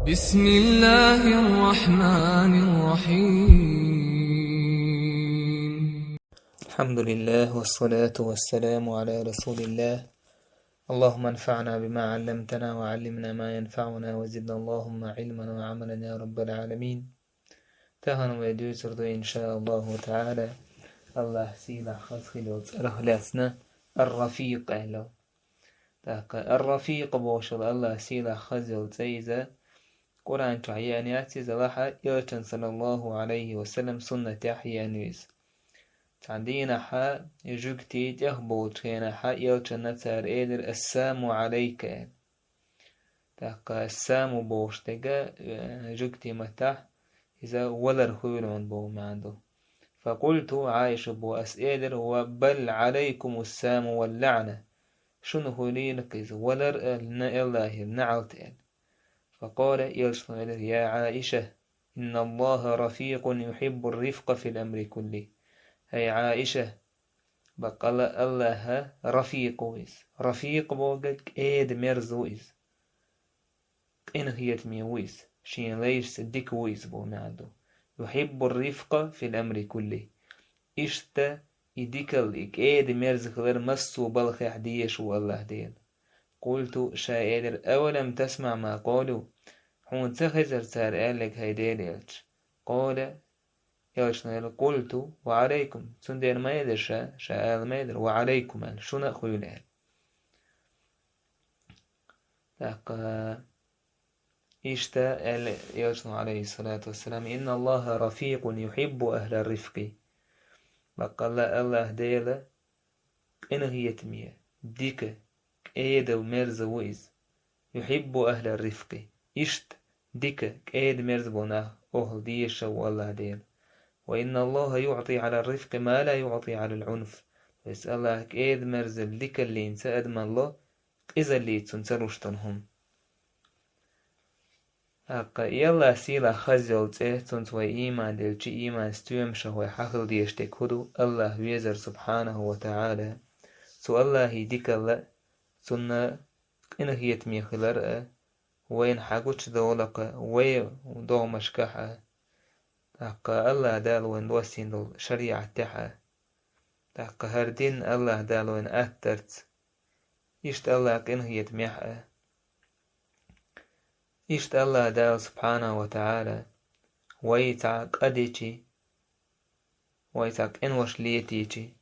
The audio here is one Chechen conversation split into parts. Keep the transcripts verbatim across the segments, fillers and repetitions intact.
بسم الله الرحمن الرحيم. الحمد لله والصلاة والسلام على رسول الله. اللهم انفعنا بما علمتنا وعلمنا ما ينفعنا وزدنا اللهم علما وعملا يا رب العالمين. Тахана вай дуьйцур ду, иншааллаху таӀала, АллахӀ сийлахь хаза хилла йолу цӀарах лаьцна, Ар-Рафикъ аьлла. ТӀаккха Ар-Рафикъ бохуш йолу АллахӀ сийлахь хаза йолу цӀе иза Къуръан чохь еана яц иза, лахьа Элчан, саллаллаху Ӏалайхи ва саллам, суннатехь еана ю иза. Цхьана дийнахьа жуьгтий тӀехболучу хенахьа Элчанна цара элира: «Ассаму Ӏалайка», – аьлла. ТӀаккха «ассаму» бохуш дерг, э, жуьгтийн маттахь иза валар хуьлу хьуна боху маьӀна ду. «Факъулту», Ӏайша боху, ас элира: «Ва бал Ӏалайкумуссаму вал лаӀна». Шуна хуьлийла-кх иза валар а, на-, АллахӀера наӀалт аьлла. Факъала, Элчано элира: «Я Ӏаиша, инналлахӀа рафикъун юхьиббур рифкъа фил амри кулли». ХӀай Ӏаиша, баккъалла АллахӀ рафикъ ву иза. Рафикъ бохург кӀеда-мерза ву иза. Къинхетаме ву иза. Шен лайшца дика ву иза боху маьӀна ду. Юхьиббур рифкъа фил амри кулли. Иштта и дикалла, и кӀеда-мерза хилар массо а балхехь дезаш ву АллахӀ Дела. Къулту, ша элира: «Авалам тасмаӀ ма къалу?» Хьуна ца хезара цара аьлларг, хӀай Делан элча? Къала, Элчано элира: «Къулту ва Ӏалайкум». Цундела ма элира ша, ша ала ма элира: «Ва Ӏалайкум», – аьлла, шуна а хуьлу аьлла. ТӀаккха иштта аьлла Элчано, Ӏалайхиссалату вассалам: «ИнналлахӀа рафикъун юхьиббу ахӀлар рифкъи». Баккъалла АллахӀ Дела къинхетаме, дика, кӀеда-мерза ву иза. «Юхьиббу ахӀлар рифкъи». Иштта дика, кӀеда-мерза болу нах, охӀла дезаш ву АллахӀ Дела. «Ва инналлахӀа юӀти Ӏалар рифкъи ма ла юӀти Ӏалал Ӏунф». Веза АллахӀ кӀеда-мерзалла, дикаллица адамалла къизаллица цунна ца луш долу хӀума. ТӀаккха и АллахӀ сийлахь хаза йолу цӀе, цуьнца вай ийман делча, ийман стоьмашах вай хьан хила дезаш дерг хӀун ду? АллахӀ везар, субхьанаху ва таӀала. Цу АллахӀан дикалла а, цунна къинхетаме хилар а вайна хьан гучудолу-кх вай догӀмашкахь а, тӀаккха АллахӀ Дала вайна лоссийна долу шариӀатехь а, тӀаккха хӀара дин АллахӀ Дала вайна аттарца, иштта АллахӀан къинхетамехь а. Иштта АллахӀ Дала, субхьанаху ва таӀала, вай цхьа къа дичи, вай цхьа къинош летийчи,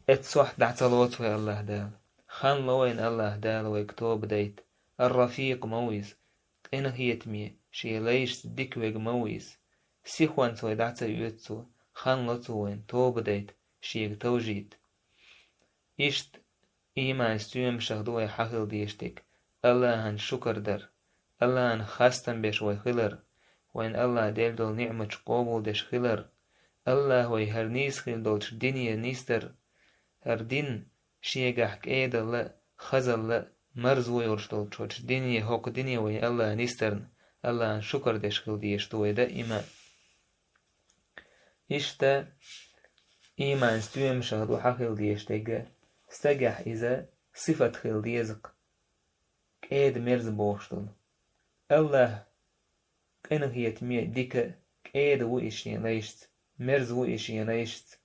эццахь дӀа ца лоцу вай АллахӀ Дала. Хан ло вайна АллахӀ Дала вайга тоба дайта. Ар-Рафикъ ма ву иза, къинхетаме, шен лайшца дика верг ма ву иза. Сихонца вай дӀа ца оьцу цо, хан ло цо вайна тоба дайта, шега товжийта. Иштта ийман стоьмашах ду вай хьан хила дезаш дерг: АллахӀан шукар дар, АллахӀан хастам беш вай хилар, вайна АллахӀ делла долу ниӀматаш къобалдеш хилар, АллахӀ вай хӀара нийса хила долчу дине нисдар, хӀара дин шегахь кӀедалла а, хазалла а, марзо йолуш долчу хӀокху дине, хӀокху дине вай АллахӀ нисдарна, АллахӀан шукар деш хила дезаш ду вай даима. Иштта ийман стоьмашах ду хьан хила дезаш дерг, стагехь иза сифат хила деза-кх, кӀеда-мерза бохуш долу. АллахӀ къинхетаме, дика, кӀеда ву иза шен лайшца, мерза ву иза шен лайшца.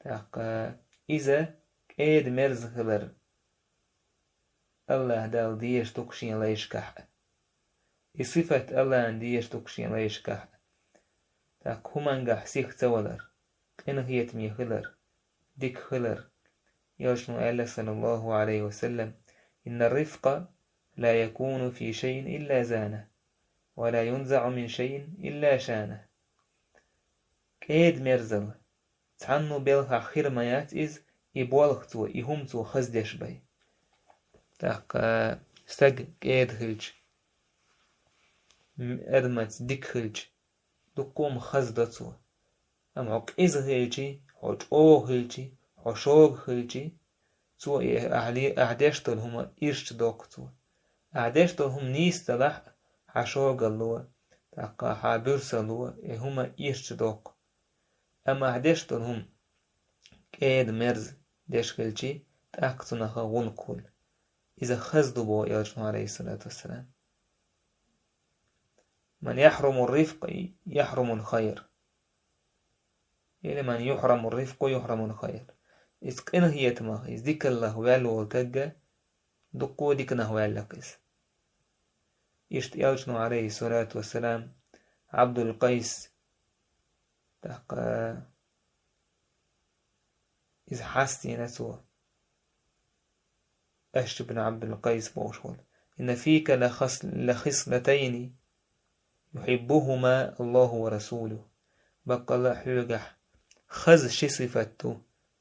ТӀаккха иза кӀеда-мерза хилар АллахӀ Дала дезаш ду-кх шен лайшкахь а. И сифат АллахӀан дезаш ду-кх шен лайшкахь а. ТӀаккха хӀумангахь сиха ца валар, къинхетаме хилар, дика хилар. Элчано аьлла, саллаллаху Ӏалайхи ва саллам: «Иннар рифкъа ла якуну фи шайин илла зана, ва ла юнзаӀу мин шайин илла шана». КӀеда-мерзалла цхьанна белхахь хир ма яц иза, и болх цо, и хӀума цо хаздеш бен. ТӀаккха стаг кӀеда хилча, м-, адамаца дика хилча, дуккха хӀума хаздо цо. Амма хьо къиза хилчи, хьо чӀогӀа хилчи, хьо шога хилчи, цо и ахь ле-, ахь деш долу хӀума ирча доккху цо. Ахь деш долу хӀума нийса далахь а, хьан шогалло, тӀаккха хьан буьрсалло и хӀума ирча доккху. Амма ахь деш долу хӀума кӀеда-мерза деш хилчи, тӀаккха цунах гӀуллакх хуьлу. Иза хаза ду боху Элчано, Ӏалайхиссалату вассалам. من يحرم الرفق يحرم الخير. Или من يحرم الرفق يحرم الخير. Иза къинхетамах, иза дикаллах ваьлла волу таг дуккха а диканах ваьлла-кх иза. Иштта Элчано, عليه الصلاة والسلام, Ӏабдул-Къайс, тӀаккха иза хьастийна цо. Ашж ибн Ӏабдул-Къайс бохуш волу: إن فيك لخص-، لخصلتين يحبهما الله ورسوله. Баккъалла а хьоьгахь хаза ши сифат ду,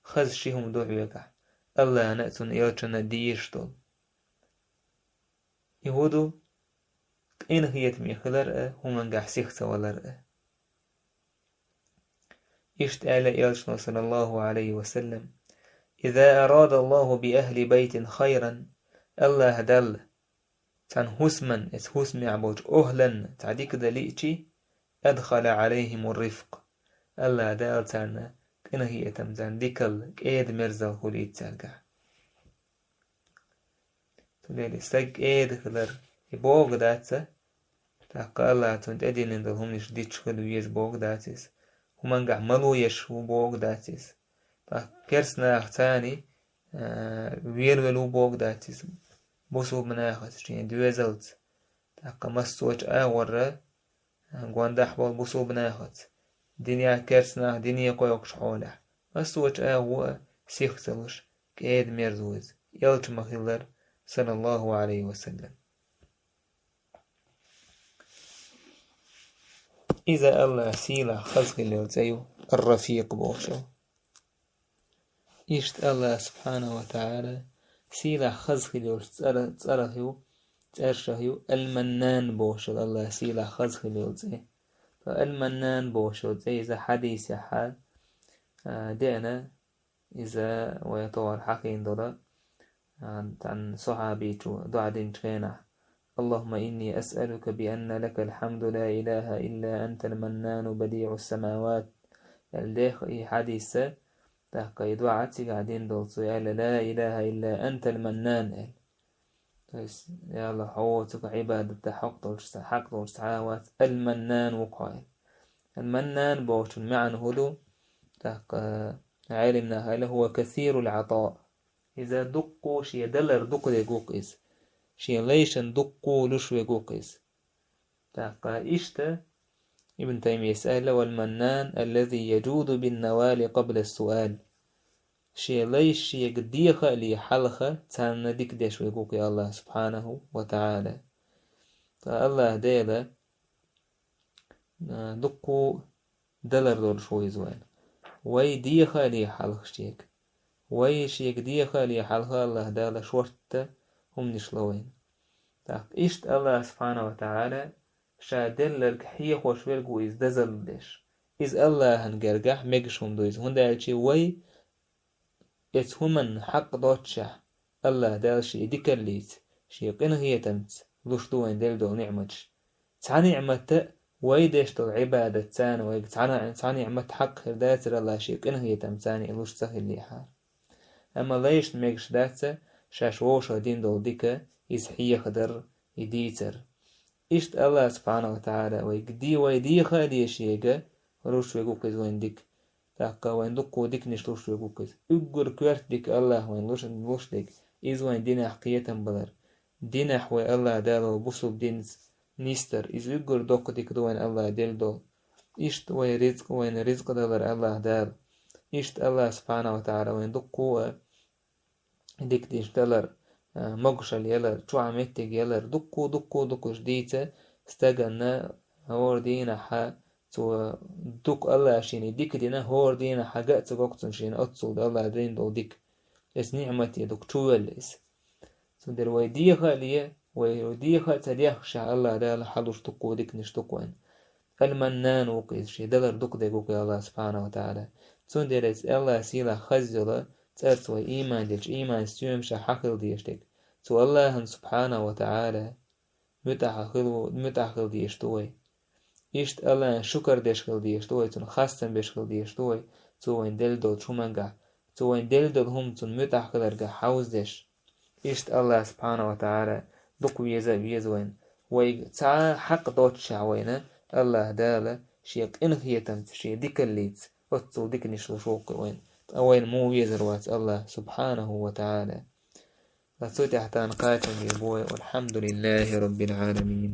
хаза ши хӀума ду хьоьгахь, АллахӀна а, цуьнан элчанна а дезаш долу. И хӀун ду? Къинхетаме хилар а, хӀумангахь сих ца валар а. Иштта аьлла Элчано, صلى الله عليه وسلم: إذا أراد الله بأهل بيت خيرا, АллахӀ Далла цхьана хӀусаман, эцу хӀусамехь болчу охӀланна цхьа дика дан лиъчи, أدخل عليهم الرفق, АллахӀ Дала царна къинхетам, царна дикалла, кӀеда-мерзалла хуьлийта цаьргахь. Цундела стаг кӀеда хилар, и бохург дац, тӀаккха АллахӀа цунна тӀедиллина долу хӀуманаш дитча хила веза бохург дац иза. ХӀумангахь мало еш ву бохург дац иза. ТӀаккха керста нахаца, а, велавелла ву бохург дац иза. Бусулба нахаца, шен доьзалца, тӀаккха массо а агӀор а гондахь болу бусулба нахаца, динехь керста нах дине кхойкхучу хьолехь, массо а агӀор а сих ца луш, кӀеда-мерза ву иза, элча ма-хиллара, صلى الله عليه وسلم. Иза АллахӀан сийлахь хаза хилла йолу цӀе ю, Ар-Рафикъ бохуш. Иштта АллахӀ, سبحانه وتعالى, сийлахь хаза хилла йолчу цӀера-, цӀерах ю, цӀершах ю Ал-Маннан бохуш йолу АллахӀан сийлахь хаза хилла йолу цӀе. Ткъа Ал-Маннан бохуш йолу цӀе иза хьадисехь, а, деана, иза вай товар хьахийна долу, а, цхьана сахьабичо доӀа динчу хенахь: اللهم إني أسألك بأن لك الحمد لا إله إلا أنت المنان بديع السماوات. Аьлла дехха и хьадис, тӀаккха и доӀа цигахь дина долу цо аьлла: لا إله إلا أنت المنان, аьлла. То есть, я АллахӀ, хьо цуьнга Ӏибадат дан хьакъ долуш, хьакъ долуш цхьа а вац, Ал-Маннан ву-кх хьо, аьлла. Ал-Маннан бохучун маьӀна хӀун ду? ТӀаккха Ӏелимнаха аьлла: هو كثير العطاء. Иза дуккха шен далар дукха дерг ву-кх иза. Шен лайшна дуккха луш верг ву-кх иза. ТӀаккха иштта Ибн Таймияс аьлла: والمنان الذي يجود بالنوال قبل السؤال. Шен лайш шега деха а ле хьалха, царна дика деш верг ву-кх и АллахӀ, سبحانه وتعالى. Ткъа АллахӀ Дела а, дуккха далар долуш ву иза вайна. Вай деха а ле хьалха шега. Вай шега деха а ле хьалха АллахӀ Дала шортта хӀуманаш ло вайна. ТӀаккха иштта АллахӀ, سبحانه وتعالى, Ша делларг хьехош верг ву иза дозалла деш. Иза АллахӀан гергахь мегаш хӀума ду иза, хӀунда аьлча вай эцу хӀуманна хьакъ доццушехь, АллахӀ Дала шен дикаллица, шен къинхетамца луш ду вайна делла долу ниӀматаш. Цхьа ниӀмат а, вай деш долу Ӏибадат царна вайга цхьа, цхьа ниӀмат хьакъ хир дацара АллахӀа шен къинхетамца и луш ца хиллехьара. Амма лайшна мегаш дац шаьш вовшах дина долу дика, иза хьехадар, и дийцар. Иштта АллахӀ, سبحانه وتعالى, вайга де-, вай деха а ле шега, луш верг ву-кх иза вайна дика. ТӀаккха вайна дуккха диканаш луш верг ву-кх иза. Уггар коьрта дика АллахӀа вайна луш, луш дерг, иза вайн динехь кхетам балар. Динехь вай АллахӀ Дала вай бусулба динца нисдар, иза уггар доккха дика ду вайна АллахӀа делла долу. Иштта вай ризкъ, вайна ризкъ далар АллахӀ Дала. Иштта АллахӀ, سبحانه وتعالى, вайна дуккха а дика деш далар, а, могушалла ялар, чохь меттиг ялар, дуккха, дуккха, дуккха уьш дийца стаганна хӀора дийнахьа, цо дукха АллахӀа шена дика дина, хӀора дийнахьа ган а ца го-кх цунна шена оццул АллахӀа дина долу дика. Эс ниӀмате дукха чувелла иза. Цундела вай деха а ле, вай деха а ца деххашехь, АллахӀ Дала хьалуш дуккха диканаш ду-кх вайна. Ал-Маннан ву-кх иза, шен далар дукха дерг ву-кх и АллахӀ, سبحانه وتعالى. Цундела иза АллахӀан сийлахь хаза йолу цӀарца вай ийман дилча, ийман стоьмашехь хьахила дезаш дерг. Цу АллахӀан, سبحانه وتعالى, муьтӀахь хила, муьтӀахь хила дезаш ду вай. Иштта АллахӀан шукар деш хила дезаш ду вай, цунна хастам беш хила дезаш ду вай, цо вайна делла долчу хӀумангахь, цо вайна делла долу хӀума цунна муьтӀахь хиларгахь хьовзадеш. Иштта АллахӀ, سبحانه وتعالى, дукха веза а веза вайна. вайга цхьа хьакъ доццушехь вайна, АллахӀ Дала шен къинхетамца, шен дикаллица оццул диканаш луш ву-кх вайна. Ткъа вайна муха везар вац АллахӀ субхьанаху ва таӀала. Ткъа цу тӀехь тахана кхачам бийр бу вай. Валхьамдулиллахи раббил Ӏаламин.